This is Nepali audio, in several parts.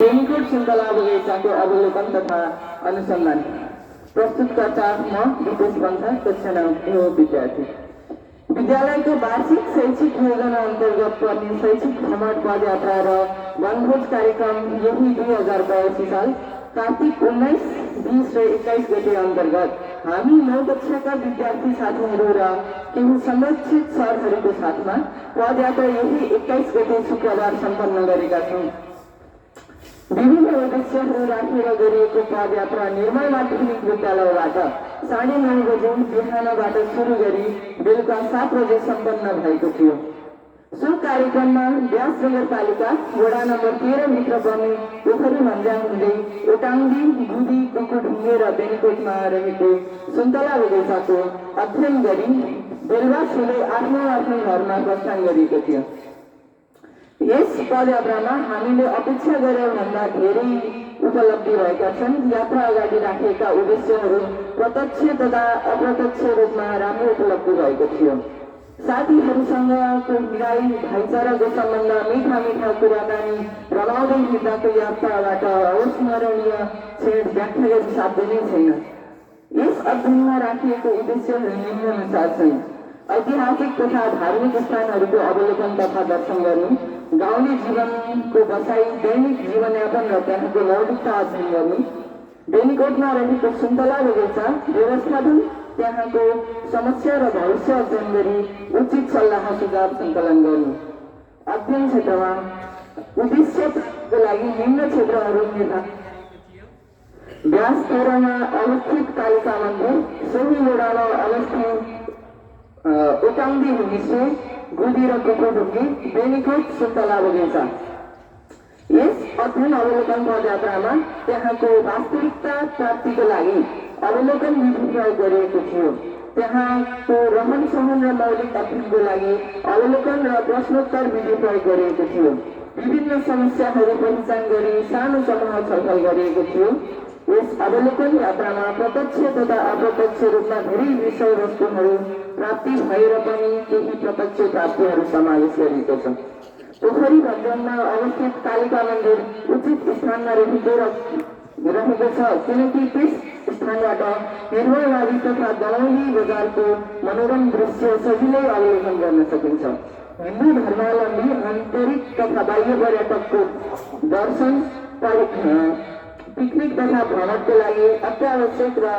बेनीकोट सुन्तला बगैँचाको अवलोकन तथा अनुसन्धान। प्रस्तुतकर्ता म विदेश बन्था कक्षा 9 विद्यार्थी। विद्यालयको वार्षिक शैक्षिक योजना अन्तर्गत पर्ने शैक्षिक भ्रमण पदयात्रा र वनभोज कार्यक्रम यही 2082 साल कार्तिक 19, 20 र 21 गते अन्तर्गत हामी 9 कक्षाका विद्यार्थी साथीहरू र केही संरक्षित सरहरूको साथमा पदयात्रा यही 21 गते शुक्रबार सम्पन्न गरेका छौँ। विभिन्न उद्देश्यहरू राखेर गरिएको पदयात्रा निर्मल माध्यमिक विद्यालयबाट 9:30 बजे बिहानबाट सुरु गरी बेलुका 7 बजे सम्पन्न भएको थियो। सो कार्यक्रममा व्यास नगरपालिका वडा नम्बर 13 भित्र पर्ने पोखरी भन्ज्याङ हुँदै ओटाङ्गी, गुदी, कुकुरढुङ्गे र बेनीकोटमा रहेको सुन्तला बगैँचाको अध्ययन गरी बेलुका हुँदै आफ्नो घरमा प्रस्थान गरिएको थियो। यस पदयात्रामा हामीले अपेक्षा गरे भन्दा धेरै उपलब्धि भएका छन्। यात्रा अगाडि राखेका उद्देश्यहरू प्रत्यक्ष तथा अप्रत्यक्ष रूपमा राम्रो उपलब्धि भएको थियो। साथीहरूसँगको मिलाइ भाइचाराको सम्बन्ध, मिठा कुराकानी, रमाउँदै हिँड्दाको यात्राबाट अविस्मरणीय क्षण व्याख्या गरी साध्य नै छैन। यस अध्ययनमा राखिएको उद्देश्यहरू निम्नानुसार छन्: ऐतिहासिक तथा धार्मिक स्थानहरूको अवलोकन तथा दर्शन गर्नु, गाउँले जीवनको बसाइ, दैनिक जीवनयापन र त्यहाँको मौलिकता अध्ययन गर्नु, बेनीकोटमा रहेको सुन्तला बगैँचा व्यवस्थापन, त्यहाँको समस्या र भविष्य अध्ययन गरी उचित सल्लाह सुझाव सङ्कलन गर्नु। अध्ययन क्षेत्रमा उद्देश्यको लागि निम्न क्षेत्रहरू निर्धारित: व्यासथोरामा अवस्थित कालिका मन्दिर, सोही वडामा अवस्थित ओटाङ्गी होमस्टे, गुदी र कुकुरढुङ्गे, बेनीकोट सुन्तला बगैँचा। यस अध्ययन अवलोकन पदयात्रामा त्यहाँको वास्तविकता प्राप्तिको लागि अवलोकन विधि प्रयोग गरिएको थियो। त्यहाँको रहन सहन र मौलिक अध्ययनको लागि अवलोकन र प्रश्नोत्तर विधि प्रयोग गरिएको थियो। विभिन्न समस्याहरू पहिचान गरी सानो समूह छलफल गरिएको थियो। यस अवलोकन यात्रामा प्रत्यक्ष तथा अप्रत्यक्ष रूपमा धेरै विषयवस्तुहरू प्राप्ति भएर पनि केही प्रत्यक्ष प्राप्तिहरू समावेश गरिएको छ। पोखरी भन्ज्याङमा अवस्थित कालिका मन्दिर उचित स्थानमा रहेको छ, किनकि त्यस स्थानबाट निर्मलवादी तथा दलौली बजारको मनोरम दृश्य सजिलै अवलोकन गर्न सकिन्छ। हिन्दू धर्मावलम्बी आन्तरिक तथा बाह्य पर्यटकको दर्शन, पिकनिक तथा भ्रमणको लागि अत्यावश्यक र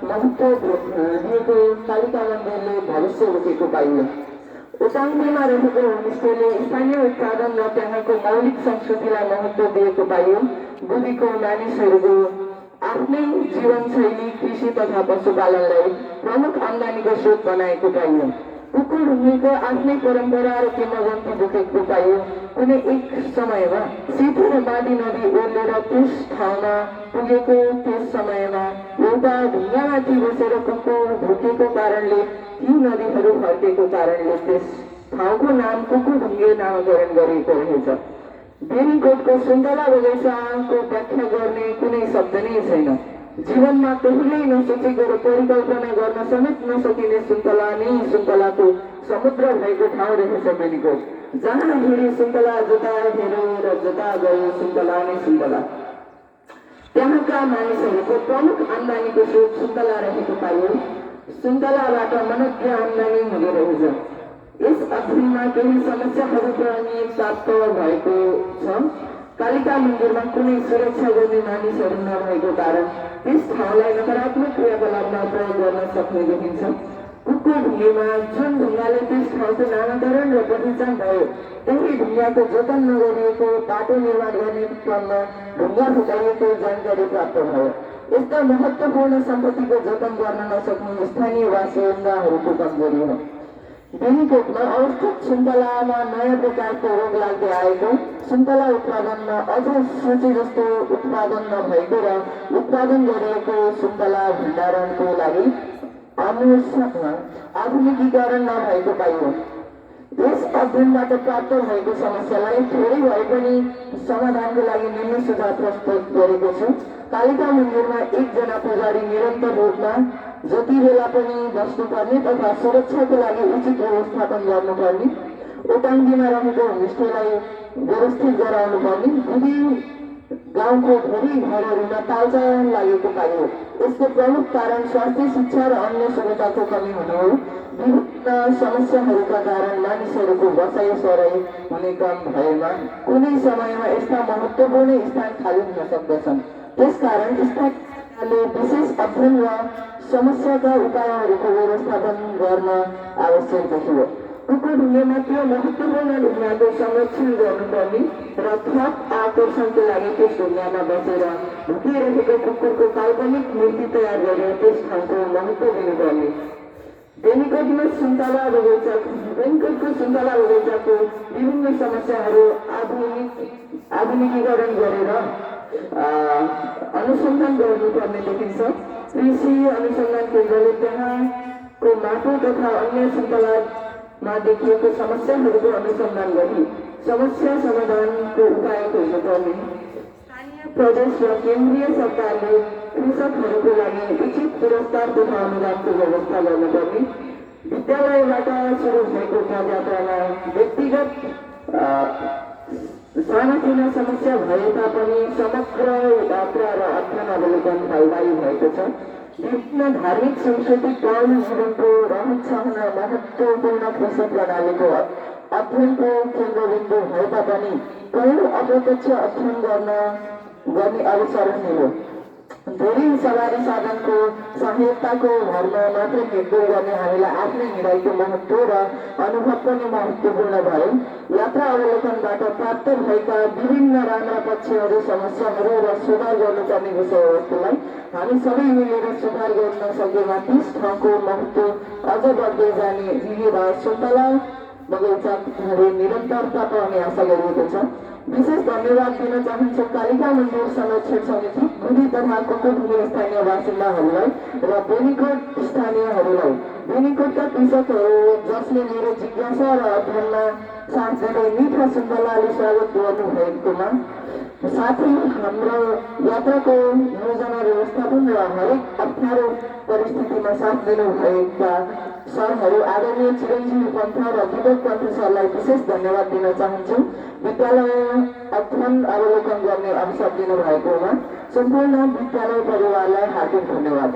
महत्त्व दिएको कालिका मन्दिरले भविष्य बोकेको पाइयो। ओटाङ्गीमा रहेको होमस्टेले स्थानीय उत्पादन र त्यहाँको मौलिक संस्कृतिलाई महत्त्व दिएको पाइयो। गुदीको मानिसहरूको आफ्नै जीवनशैली कृषि तथा पशुपालनलाई प्रमुख आम्दानीको स्रोत बनाएको पाइयो। कुकुरढुङ्गेको आफ्नै परम्परा र किंवदन्ती बोकेको पाइयो। कुनै एक समयमा सेतु र बाँधी नदी ओर्लेर त्यस ठाउँमा पुगेको त्यस समयमा एउटा ढुङ्गामाथि बसेर कुकुर भुकेको कारणले ती नदीहरू फर्केको कारणले त्यस ठाउँको नाम कुकुरढुङ्गे नामाकरण गरिएको रहेछ। बेनीकोटको सुन्तला बगैँचाको व्याख्या गर्ने कुनै शब्द नै छैन। जीवनमा कहिल्यै नसोचेको र परिकल्पना गर्न समेत नसकिने सुन्तलाको समुद्र भएको ठाउँ रहेछ बेनीकोट। जहाँ हेरे सुन्तला, जता हेरे र जता गयो सुन्तला नै सुन्तला। त्यहाँका मानिसहरूको प्रमुख आम्दानीको स्रोत सुन्तला रहेको पाइयो। सुन्तलाबाट मनोज्ञ आम्दानी हुँदो रहेछ। यस अध्ययनमा केही समस्याहरू पनि प्राप्त भएको छ। कालिका मन्दिरमा कुनै सुरक्षा गर्ने मानिसहरू नभएको कारण त्यस ठाउँलाई नकारात्मक क्रियाकलापमा प्रयोग गर्न सक्ने देखिन्छ। कुकुरढुङ्गेमा जुन ढुङ्गाले त्यस ठाउँको नामाकरण र पहिचान भयो, त्यही ढुङ्गाको जतन नगरिएको बाटो निर्माण गर्ने क्रममा ढुङ्गा फुटाइएको जानकारी प्राप्त भयो। यस्ता महत्त्वपूर्ण सम्पत्तिको जतन गर्न नसक्ने स्थानीय बासिन्दाहरूको कमजोरी हो। बेनीकोटमा अवस्थित सुन्तलामा नयाँ प्रकारको रोग लाग्दै आएको, सुन्तला उत्पादनमा अझ सोचे जस्तो उत्पादन नभएको र उत्पादन गरिएको सुन्तला भण्डारणको लागि आधुनिकीकरण नभएको पाइयो। यस अध्ययनबाट प्राप्त भएको समस्यालाई थोरै भए पनि समाधानको लागि निम्न सुझाव प्रस्तुत गरेको छु। कालिका मन्दिरमा एकजना पुजारी निरन्तर रूपमा जति बेला पनि बस्नुपर्ने तथा सुरक्षाको लागि उचित व्यवस्थापन गर्नुपर्ने, ओटाङ्गीमा रहेको होमस्टेलाई व्यवस्थित गराउनुपर्ने, गाउँको धेरै घरहरूमा तालचालन लागेको पाइयो। यसको प्रमुख कारण स्वास्थ्य, शिक्षा र अन्य सुविधाको कमी हुनु हो। विभिन्न समस्याहरूका कारण मानिसहरूको बसाइसराई हुने काम भएमा कुनै समयमा यस्ता महत्त्वपूर्ण स्थान खाली हुन सक्दछन्। त्यसकारण स्थानीयले विशेष अध्ययन र समस्याका उपायहरूको व्यवस्थापन गर्न आवश्यक देखियो। कुकुर ढुङ्गे मात्र महत्त्वपूर्ण ढुङ्गाको संरक्षण गर्नुपर्ने र थप आकर्षणको लागि त्यस ढुङ्गामा बसेर भुकिरहेको कुकुरको काल्पनिक मूर्ति तयार गरेर त्यस ठाउँको महत्त्व दिनुपर्ने। बेनीकोटको सुन्तला बगैँचाको विभिन्न समस्याहरू आधुनिकीकरण गरेर अनुसन्धान गर्नुपर्ने देखिन्छ। कृषि अनुसन्धान केन्द्रले त्यहाँको माटो तथा अन्य सुन्तलामा देखिएको समस्याहरूको अनुसन्धान गरी समस्या समाधानको उपाय खोज्नुपर्ने। स्थानीय प्रदेश र केन्द्रीय सरकारले कृषकहरूको लागि उचित पुरस्कार तथा अनुदानको व्यवस्था गर्नुपर्ने। विद्यालयबाट सुरु भएको पदयात्रामा व्यक्तिगत सानातिना समस्या भए तापनि समग्र यात्रा र अध्ययन अवलोकन फलदायी भएको छ। विभिन्न धार्मिक सांस्कृतिक पौराणिक जीवनको रहनसहन महत्त्वपूर्ण कृषि प्रणालीको अध्ययनको केन्द्रबिन्दु भए तापनि कयौँ अप्रत्यक्ष अध्ययन गर्ने अवसर मिल्यो। धेरै सवारी साधनको सहायताको भरमा मात्र हिँडडुल गर्ने हामीलाई आफ्नै हिँडाइको महत्त्व र अनुभव पनि महत्त्वपूर्ण भयो। यात्रा अवलोकनबाट प्राप्त भएका विभिन्न राम्रा पक्षहरू, समस्याहरू र सुधार गर्नुपर्ने विषयवस्तुलाई हामी सबै मिलेर सुधार गर्न सकेमा त्यस ठाउँको महत्त्व अझ बढ्दै जाने जिम्मेवार सुन्तला बगैँचाले निरन्तरता पाउने आशा गरिएको छ। विशेष धन्यवाद दिन चाहन्छु कालिका मन्दिर संरक्षण समिति, गुडी तथा कुकुरढुङ्गे स्थानीय बासिन्दाहरूलाई र बेनीकोट स्थानीयहरूलाई, बेनीकोटका कृषकहरू जसले मेरो जिज्ञासा र अध्ययनमा साथ दिँदै मिठा सुन्तलाले स्वागत गर्नुभएकोमा, साथै हाम्रो यात्राको योजना व्यवस्थापन र हरेक अप्ठ्यारो परिस्थितिमा साथ दिनुभएका सरहरू आदरणीय चिरञ्जीवी पन्थ र विवेक पन्थ सरलाई विशेष धन्यवाद दिन चाहन्छु। विद्यालय अध्ययन अवलोकन गर्ने अवसर दिनुभएकोमा सम्पूर्ण विद्यालय परिवारलाई हार्दिक धन्यवाद।